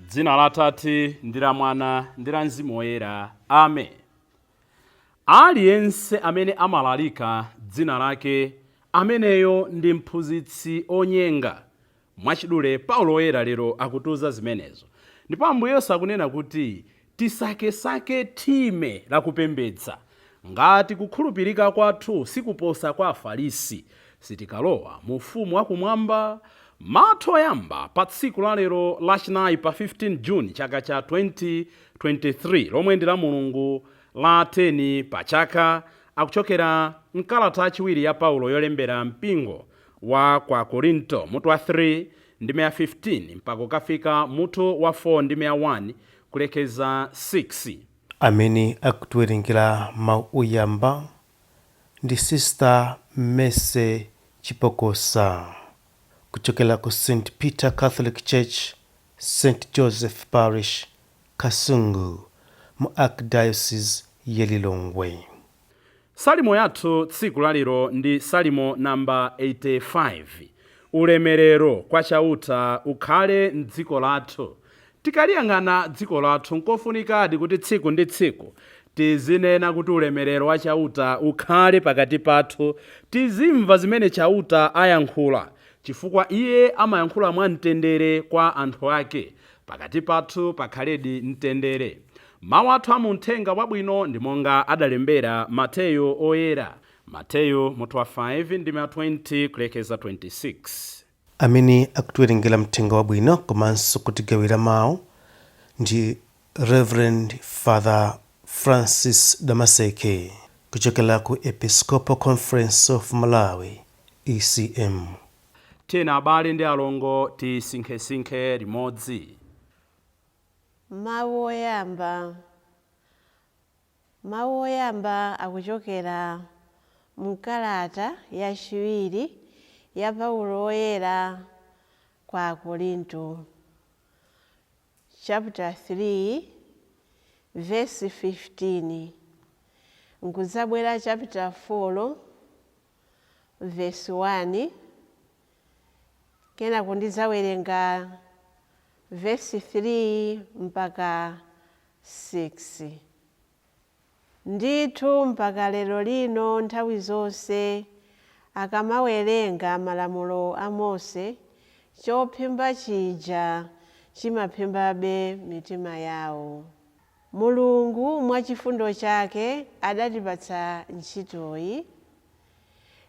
Dzina la Atate ndi la Mwana ndi la Mzimu Woyera. Amen. Aliyense amene amalalika dzina lake, ameneyo ndi mphunzitsi onyenga. Mwachidule, Paulo Woyera lero akutiuza zimenezo. Ndipo Ambuye Yesu akunena kuti tisakesake thime lakupembedza. Ngati kukhulupirika kwathu sikuposa kwa Afarisi, sitikalowa mu ufumu wakumwamba. Mawu oyamba pa tsiku la lero Lachinayi pa 15 June chaka cha 2023, lomwe ndi la Mulungu la 10 pa chaka, akuchokera mkalata yachiwiri ya Paulo yolembera mpingo wa kwa Korinto, mutu wa 3 ndime ya 15 mpaka kukafika mutu wa 4 ndime ya 1 kulekeza 6. Amene akutiwerengera mawu oyamba ndi Sister Mercy Chipokosa kuchokera ku St Peter Catholic Church, St Joseph Parish, Kasungu, mu Archdiocese ya Lilongwe. Salimo yathu tsiku lalero ndi Salimo namba 85. Ulemerero kwa Chauta ukhale mdziko lathu. Tikaliyang'ana dziko lathu, nkofunikadi kuti tsiku ndi tsiku tizinena kuti ulemerero wa Chauta ukhale pakati pathu. Tizimva zimene Chauta ayankhula, chifukwa iye amayankhula mwamtendere kwa anthu ake. Pakati pathu pakhaledi mtendere. Mawu athu a mu Mthenga Wabwino ndi monga adalembera Mateyo Oyera. Mateyo mutu wa 5 ndime ya 20 kulekeza 26. Amene akutiwerengera Mthenga Wabwino komanso kutigawira mawu ndi Reverend Father Francis Damaseke kuchokera ku Episcopal Conference of Malawi, ECM. Tiyeni abale ndi alongo tisinkhesinkhe limodzi. Mawu oyamba. Mawu oyamba akuchokera mkalata yachiwiri ya Paulo Woyera kwa Akorinto, chapter 3 verse 15, nkudzabwera chapter 4 verse 1, kenako ndidzawerenga verse 3 mpaka 6. Ndithu mpaka lero lino nthawi zonse akamawerenga malamulo a Mose, chophimba chija chimaphimbabe mitima yawo. Mulungu mwa chifundo chake adatipatsa ntchitoyi,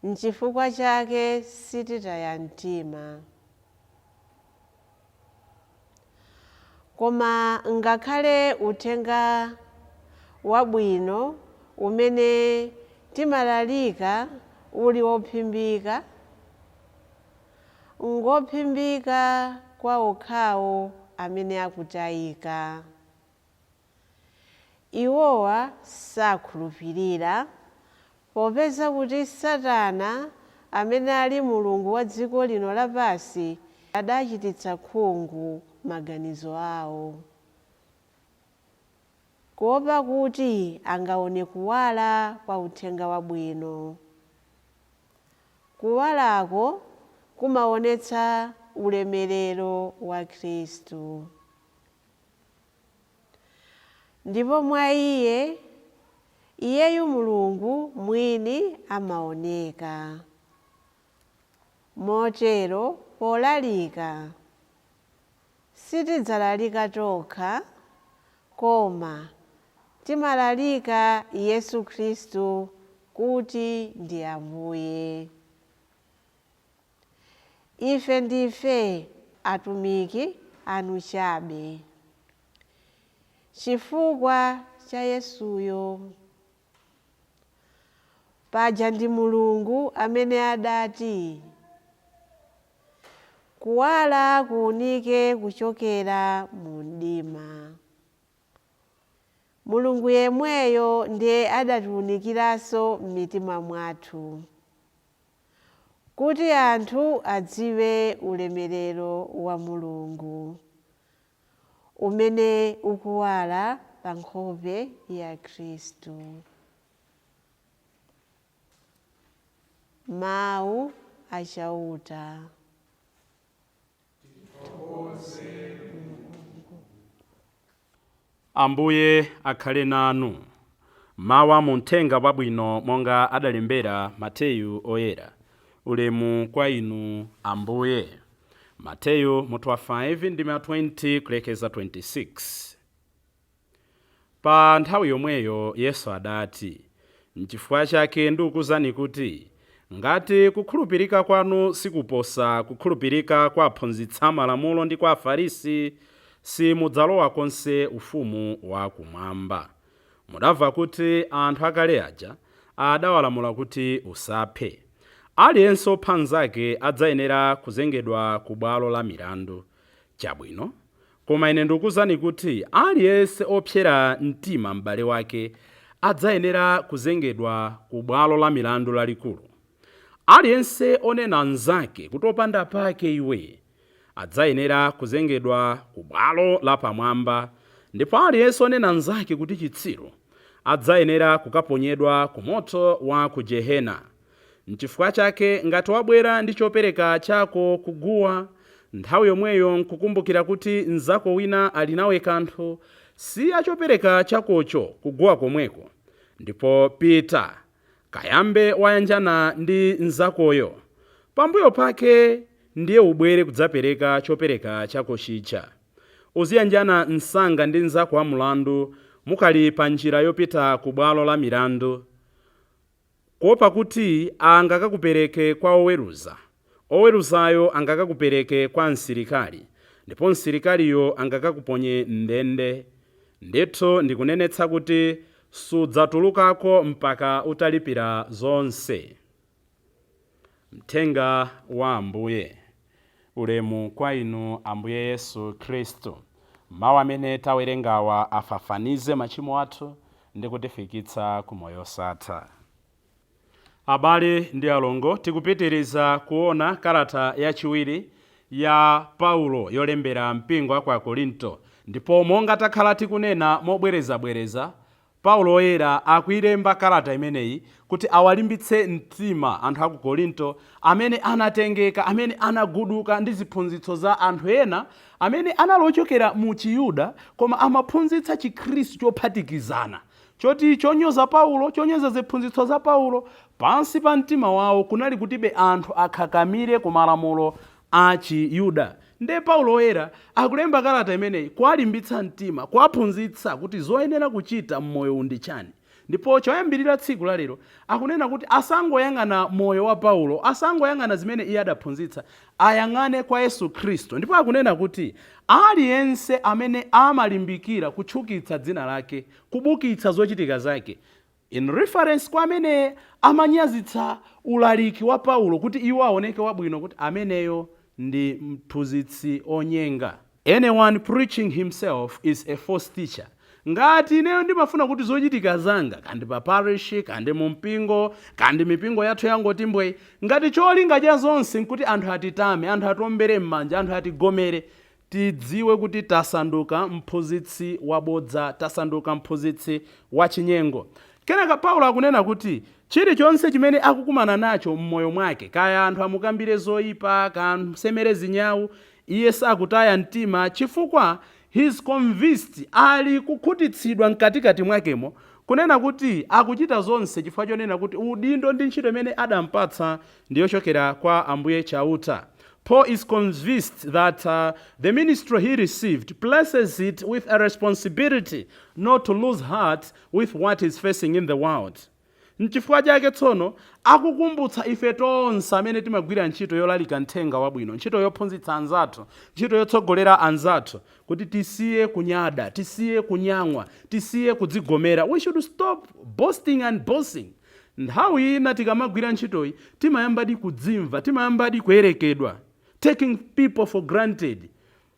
nchifukwa chake sititaya mtima. Koma ngakhale uthenga wabwino umene timalalika uli wophimbika, ngophimbika kwa okhawo amene akutayika. Iwowa sakhulupirira, popeza kuti Satana amene ali mulungu wa dziko lino lapansi adachititsa khungu maganizo awo, kuopa kuti angaone kuwala kwa uthenga wabwino. Kuwalako kumaonetsa ulemerero wa Khristu. Ndipo mwa iye, iyeyu Mulungu mwini amaoneka. Motero polalika, sitidzalalika tokha, koma timalalika Yesu Khristu kuti ndi Ambuye. Ife ndife atumiki anu chabe chifukwa cha Yesuyo. Paja ndi Mulungu amene adati, "Kuwala kuwunike kuchokera mu mdima." Mulungu yemweyo ndiye adatiwunikiranso m'mitima mwathu, kuti anthu adziwe ulemerero wa Mulungu umene ukuwala pa nkhope ya Khristu. Mawu achauta. Ambuye akhale nanu. Mawu a muthenga wabwino monga adalembera Mateyu oyera. Ulemu kwa inu Ambuye. Mateyu mutu wa 5 ndime 20 kulekeza 26. Pa nthawi yomweyo Yesu adati, nchifukwa chake ndikukuwuzani kuti ngati kukhulupirika kwanu sikuposa kukhulupirika kwa aphunzitsi amalamulo ndi kwa Afarisi, simudzalowa konse ufumu wakumwamba. Mudamva kuti anthu akale aja adawalamula kuti usaphe. Aliyense opha mnzake adzayenera kuzengedwa ku bwalo la milandu. Chabwino, koma ine ndikukuwuzani kuti aliyense opsera mtima m'bale wake adzayenera kuzengedwa ku bwalo la milandu lalikulu. Aliyense onena mnzake kuti opanda pake iwe adzayenera kuzengedwa ku bwalo lapamwamba, ndipo aliyense onena mnzake kuti chitsiru adzayenera kukaponyedwa ku moto wa ku jehena. Nchifukwa chake ngati wabwera ndi chopereka chako kuguwa, nthawi yomweyo nkukumbukira kuti mnzako wina ali nawe kanthu, siya chopereka chakocho kuguwa komweko, ndipo pita kayambe wayanjana ndi mnzakoyo. Pambuyo pake ndiye ubwere kudzapereka chopereka chako chija. Uziyanjana msanga ndi mnzako wa mlandu mukali pa njira yopita ku bwalo la milandu, kuopa kuti angakakupereke kwa oweruza, oweruzayo angakakupereke kwa msilikali, ndipo msilikaliyo angakakuponye m'ndende. Ndithu ndikunenetsa kuti sudzatulukako mpaka utalipira zonse. Mthenga wa Ambuye. Ulemu kwa inu Ambuye Yesu Khristu. Mawu amene tawerengawa afafanize machimo athu ndi kutifikitsa ku moyo osatha. Abale ndi alongo, tikupitiriza kuona kalata yachiwiri ya Paulo yolembera mpingo wa ku Akorinto, ndipo monga takhala tikunena mobwerezabwereza, Paulo oyera akuilemba kalata imeneyi kuti awalimbitse mtima anthu a ku Korinto amene anatengeka, amene anaguduka ndi ziphunzitso za anthu ena amene anali ochokera mu Chiyuda koma amaphunzitsa Chikhristu chophatikizana, choti chonyoza Paulo, chonyoza ziphunzitso za Paulo. Pansi pa mtima wawo kunali kutibe anthu akhakamire ku malamulo a Chiyuda. Ndiye Paulo oyera akulemba kalata imeneyi kuwalimbitsa mtima, kuwaphunzitsa kuti zoyenera kuchita m'moyo ndi chani. Ndipo choyambirira tsiku la lero akunena kuti asangoyang'ana moyo wa Paulo, asangoyang'ana zimene iye adaphunzitsa, ayang'ane kwa Yesu Khristu. Ndipo akunena kuti aliyense amene amalimbikira kutchukitsa dzina lake, kubukitsa zochitika zake, in reference kwa amene amanyazitsa ulaliki wa Paulo kuti iwo aoneke wabwino, kuti ameneyo ndi mphunzitsi onyenga. Anyone preaching himself is a false teacher. Ngati ineyo ndimafuna kuti zochitika zanga, kandi pa parish, kandi mu mpingo, kandi mipingo yathu yangoti mbwe, ngati cholinga cha zonse nkuti anthu atitame, anthu atombere m'manja, anthu atigomere, tidziwe kuti tasanduka mphunzitsi wabodza, tasanduka mphunzitsi wachinyengo. Kenaka Paulo akunena kuti chilichonse chimene akukumana nacho m'moyo mwake, kaya anthu amukambire zoyipa, kaya amusemere zinyawu, iye sakutaya mtima, chifukwa he is convinced, ali kukhutitsidwa mkatikati mwakemo kunena kuti akuchita zonse chifukwa chonena kuti udindo ndi ntchito imene adampatsa ndiyochokera kwa Ambuye Chauta. Paul is convinced that the ministry he received places it with a responsibility not to lose heart with what he's facing in the world. Nchifukwa chake tsono akukumbutsa ife tonse amene timagwira ntchito yolalika mthenga wabwino, ntchito yophunzitsa anzathu, ntchito yotsogolera anzathu, kuti tisiye kunyada, tisiye kunyang'wa, tisiye kudzigomera. We should stop boasting and bossing. Nthawi ina tikamagwira ntchitoyi timayambadi kudzimva, timayambadi kuyerekedwa, taking people for granted,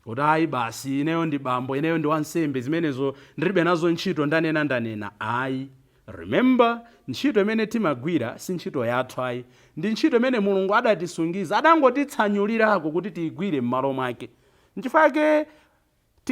kuti ayi basi, ineyo ndi bambo, ineyo ndi wansembe, zimenezo ndilibe nazo ntchito, ndanena ndanena. Ayi, remember, ntchito imene timagwira si ntchito yathu ayi, ndi ntchito imene Mulungu adatisungiza, adangotitsanyulirako kuti tiyigwire m'malo mwake. Nchifukwa chake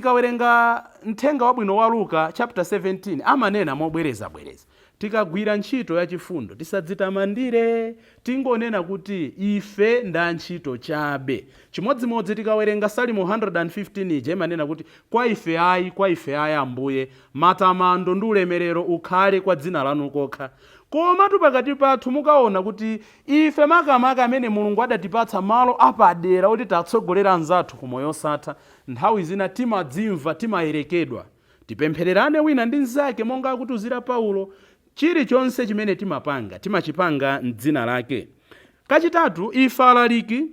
Tikawerenga mthenga wabwino wa Luka chapter 17, amanena mobwerezabwereza, tikagwira ntchito yachifundo tisadzitamandire, tingonena kuti ife nda ntchito chabe. Chimodzimodzi tikawerenga Salimo 115 ija, imanena kuti kwa ife ayi, kwa ife ayi Ambuye, matamando ndi ulemerero ukhale kwa dzina lanu kokha. Komatu pakati pathu mukaona kuti ife makamaka amene Mulungu adatipatsa malo apadera oti tatsogolera anzathu ku moyo osatha, nthawi zina timadzimva, timayerekedwa. Tipemphererane wina ndi mnzake monga akutiuzira Paulo. Chilichonse chimene timapanga, timachipanga mdzina lake. Kachitatu, ife alaliki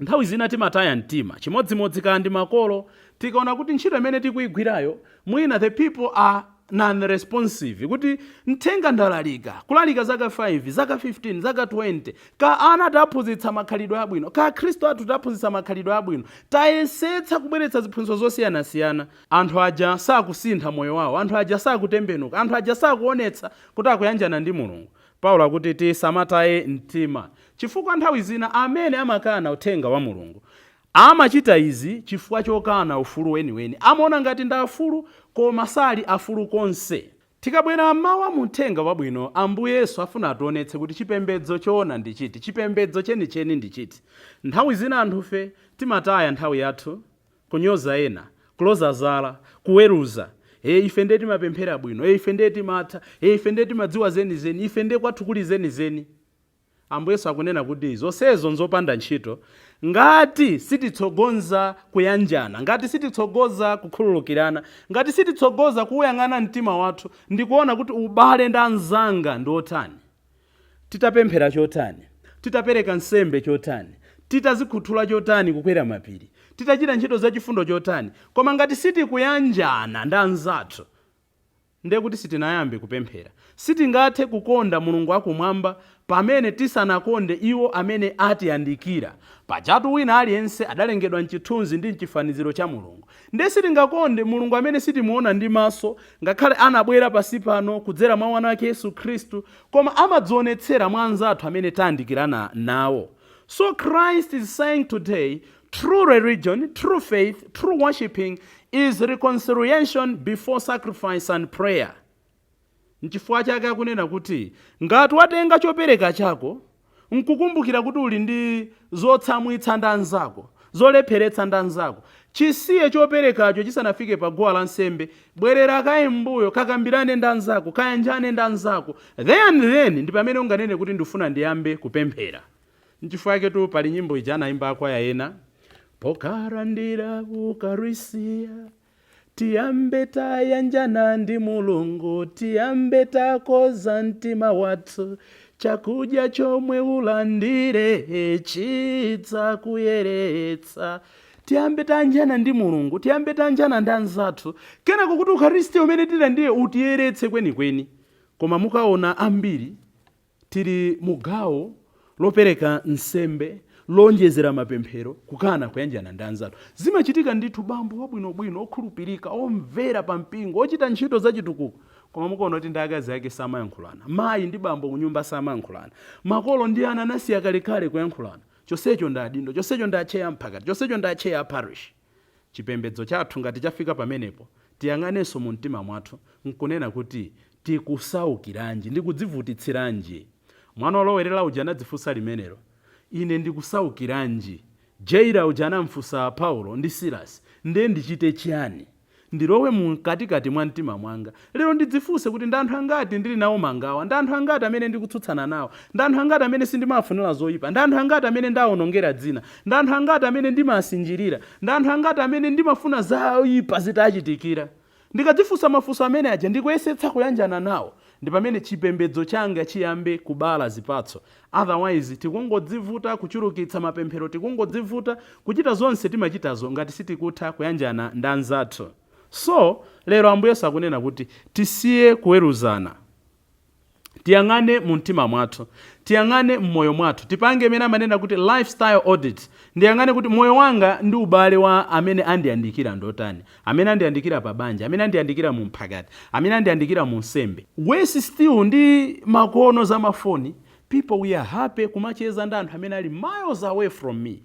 nthawi zina timataya mtima. Chimodzimodzi kaya ndi makolo, tikaona kuti ntchito imene tikuyigwirayo mwina the people are non-responsive, kuti mthenga ndalalika, kulalika zaka 5, zaka 15, zaka 20, ka ana taphunzitsa makhalidwe abwino, ka akhristu athu taphunzitsa makhalidwe abwino, tayesetsa kubweretsa ziphunzitso zosiyanasiyana, anthu aja sakusintha moyo wawo, anthu aja sakutembenuka, anthu aja sakuonetsa kuti akuyanjana ndi Mulungu. Paulo akuti tisamataye mtima, chifukwa nthawi zina amene amakana uthenga wa Mulungu amachita izi chifukwa chokana ufulu weniweni. Amaona ngati ndi afulu, koma sali afulu konse. Tikabwera mawa mu mthenga wabwino, Ambuye Yesu afuna ationetse kuti chipembedzo choona ndi chiti, chipembedzo chenicheni ndi chiti. Nthawi zina anthufe timataya nthawi yathu kunyoza ena, kuloza zala, kuweruza. E, ife ndiye timapemphera bwino, e, ife ndiye timatha, e, ife ndiye timadziwa zenizeni, ife ndiye kwathu kuli zenizeni. Ambuye Yesu akunena kuti zonsezo nzopanda ntchito ngati sititsogoza kuyanjana, ngati sititsogoza kukhululukirana, ngati sititsogoza kuyang'ana mtima wathu ndi kuona kuti ubale ndi anzanga ndi otani, titapemphera chotani, titapereka nsembe chotani, titazikhuthula chotani kukwera mapiri, titachita ntchito zachifundo chotani, koma ngati sitikuyanjana ndi anzathu, ndiye kuti sitinayambe kupemphera. Sitingathe kukonda Mulungu akumwamba pamene tisanakonde iwo amene atiyandikira. Pajatu wina aliyense adalengedwa mchithunzi ndi mchifaniziro cha Mulungu, ndiye sitingakonde Mulungu amene sitimuona ndi maso, ngakhale anabwera pasi pano kudzera mwa mwana wake Yesu Khristu, koma amadzionetsera mwa anzathu amene tayandikirana nawo. So Christ is saying today, true religion, true faith, true worshiping is reconciliation before sacrifice and prayer. Nchifukwa chake akunena kuti ngati watenga chopereka chako nkukumbukira kuti uli ndi zotsamwitsa ndi anzako, zolepheretsa ndi anzako, chisiye choperekacho chisanafike pa guwa lansembe. Bwerera kaye mbuyo, kakambirane ndi anzako, kayanjane ndi anzako, then ndi pamene unganene kuti ndifuna ndiyambe kupemphera. Nchifukwa chake tu pali nyimbo ija anayimba akwaya ena, "Pokalandira Ukarisiya tiyambe tayanjana ndi Mulungu, tiyambe takoza mtima wathu, chakudya chomwe ulandire chidzakuyeretsa." Tiyambe tayanjana ndi Mulungu, tiyambe tayanjana ndi anzathu, kenako kuti Ukaristiya umene tilandire utiyeretse kwenikweni. Koma mukaona ambiri tili mugawo lopereka nsembe, lonjezera mapemphero, kukana kuyanjana ndi anzathu. Zimachitika ndithu, bambo wabwinobwino, okhulupirika, omvera pa mpingo, ochita ntchito zachitukuko, koma mukaona kuti ndi akazi ake samayankhulana, mayi ndi bambo kunyumba samayankhulana, makolo ndi ana anasiya kalekale kuyankhulana, chonsecho ndi adindo, chonsecho ndi acheya mphakati, chonsecho ndi acheya a parish. Chipembedzo chathu ngati chafika pamenepo, tiyang'anenso mu mtima mwathu nkunena kuti tikusaukiranji, ndikudzivutitsiranji? Mwana olowerera uja anadzifunsa limenelo, "Ine ndikusaukiranji?" Jailer uja anamfunsa Paulo ndi Silasi, "Ndiye ndichite chiyani?" Ndilowe mkatikati mwa mtima mwanga lero, ndidzifunse kuti ndi anthu angati ndili nawo mangawa, ndi anthu angati amene ndikutsutsana nawo, ndi anthu angati amene sindimafunira zoyipa, ndi anthu angati amene ndawonongera dzina, ndi anthu angati amene ndimasinjirira, ndi anthu angati amene ndimafuna zoyipa zitachitikira. Ndikadzifunsa mafunso amene aja, ndikuyesetsa kuyanjana nawo, ndi pamene chipembedzo changa chiyambe kubala zipatso. Otherwise tikungodzivuta kuchulukitsa mapemphero, tikungodzivuta kuchita zonse timachitazo ngati sitikutha kuyanjana ndi anzathu. So lero Ambuye Yesu akunena kuti tisiye kuweruzana, tiyang'ane mu mtima mwathu, tiyang'ane mmoyo mwathu, tipange imene amanena kuti lifestyle audit. Ndiyang'ane kuti moyo wanga ndi ubale wa amene andiyandikira ndotani, amene andiyandikira pa banja, amene andiyandikira mu mphakati, amene andiyandikira mu nsembe. Worse still, ndi makono za mafoni, people, we are happy kumacheza ndi anthu amene ali miles away from me.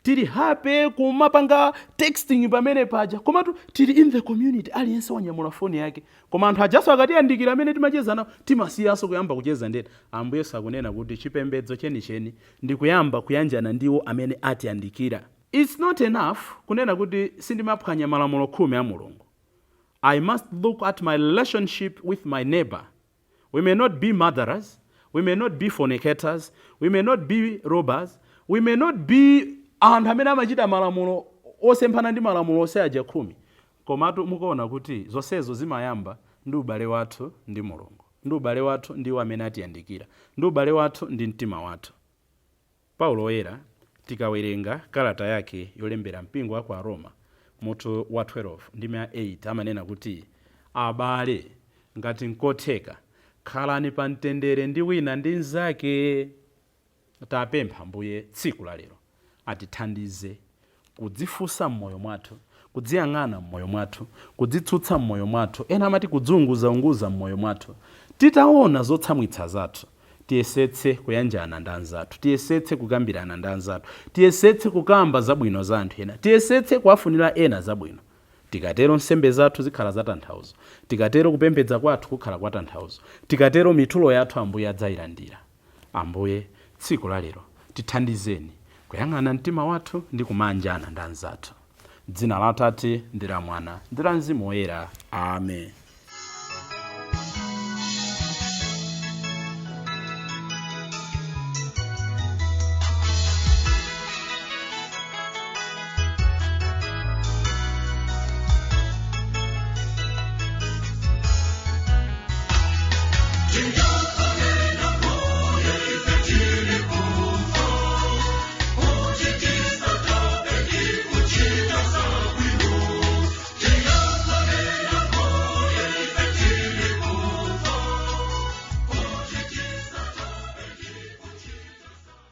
Tili happy kumapanga texting pamene paja, komatu tili in the community, aliyense wanyamula foni yake. Koma anthu ajaso akatiyandikira amene timacheza nawo, timasiyanso kuyamba kucheza ndena. Ambuye sakunena kuti chipembedzo chenicheni ndi kuyamba kuyanjana ndiwo amene atiyandikira. It's not enough kunena kuti sindimaphwanya malamulo 10 a Mulungu. I must look at my relationship with my neighbor. We may not be murderers, we may not be fornicators, we may not be robbers, we may not be anthu amene amachita malamulo osemphana ndi malamulo onse aja 10. Komatu mukuona kuti zonsezo zimayamba ndi ubale wathu ndi Mulungu, ndi ubale wathu ndiwo amene atiyandikira, ndi ubale wathu ndi mtima wathu. Paulo Woyera, tikawerenga kalata yake yolembera mpingo wa ku Aroma, mutu wa 12 ndime ya 8, amanena kuti, abale, ngati nkotheka, khalani pa mtendere ndi wina ndi mnzake. Tapempha Ambuye tsiku la lero atithandize kudzifunsa m'moyo mwathu, kudziyang'ana m'moyo mwathu, kudzitsutsa m'moyo mwathu, ena amati kudziunguzaunguza m'moyo mwathu. Titaona zotsamwitsa zathu, tiyesetse kuyanjana ndi anzathu, tiyesetse kukambirana ndi anzathu, tiyesetse kukamba zabwino za anthu ena, tiyesetse kuwafunira ena zabwino. Tikatero nsembe zathu zikhala zatanthauzo, tikatero kupembedza kwathu kukhala kwatanthauzo, tikatero mitulo yathu Ambuye adzayilandira. Ambuye, tsiku la lero tithandizeni kuyang'ana mtima wathu ndi kumanjana ndi anzathu. Dzina la Atate ndi la Mwana ndi la Mzimu Woyera. Amen.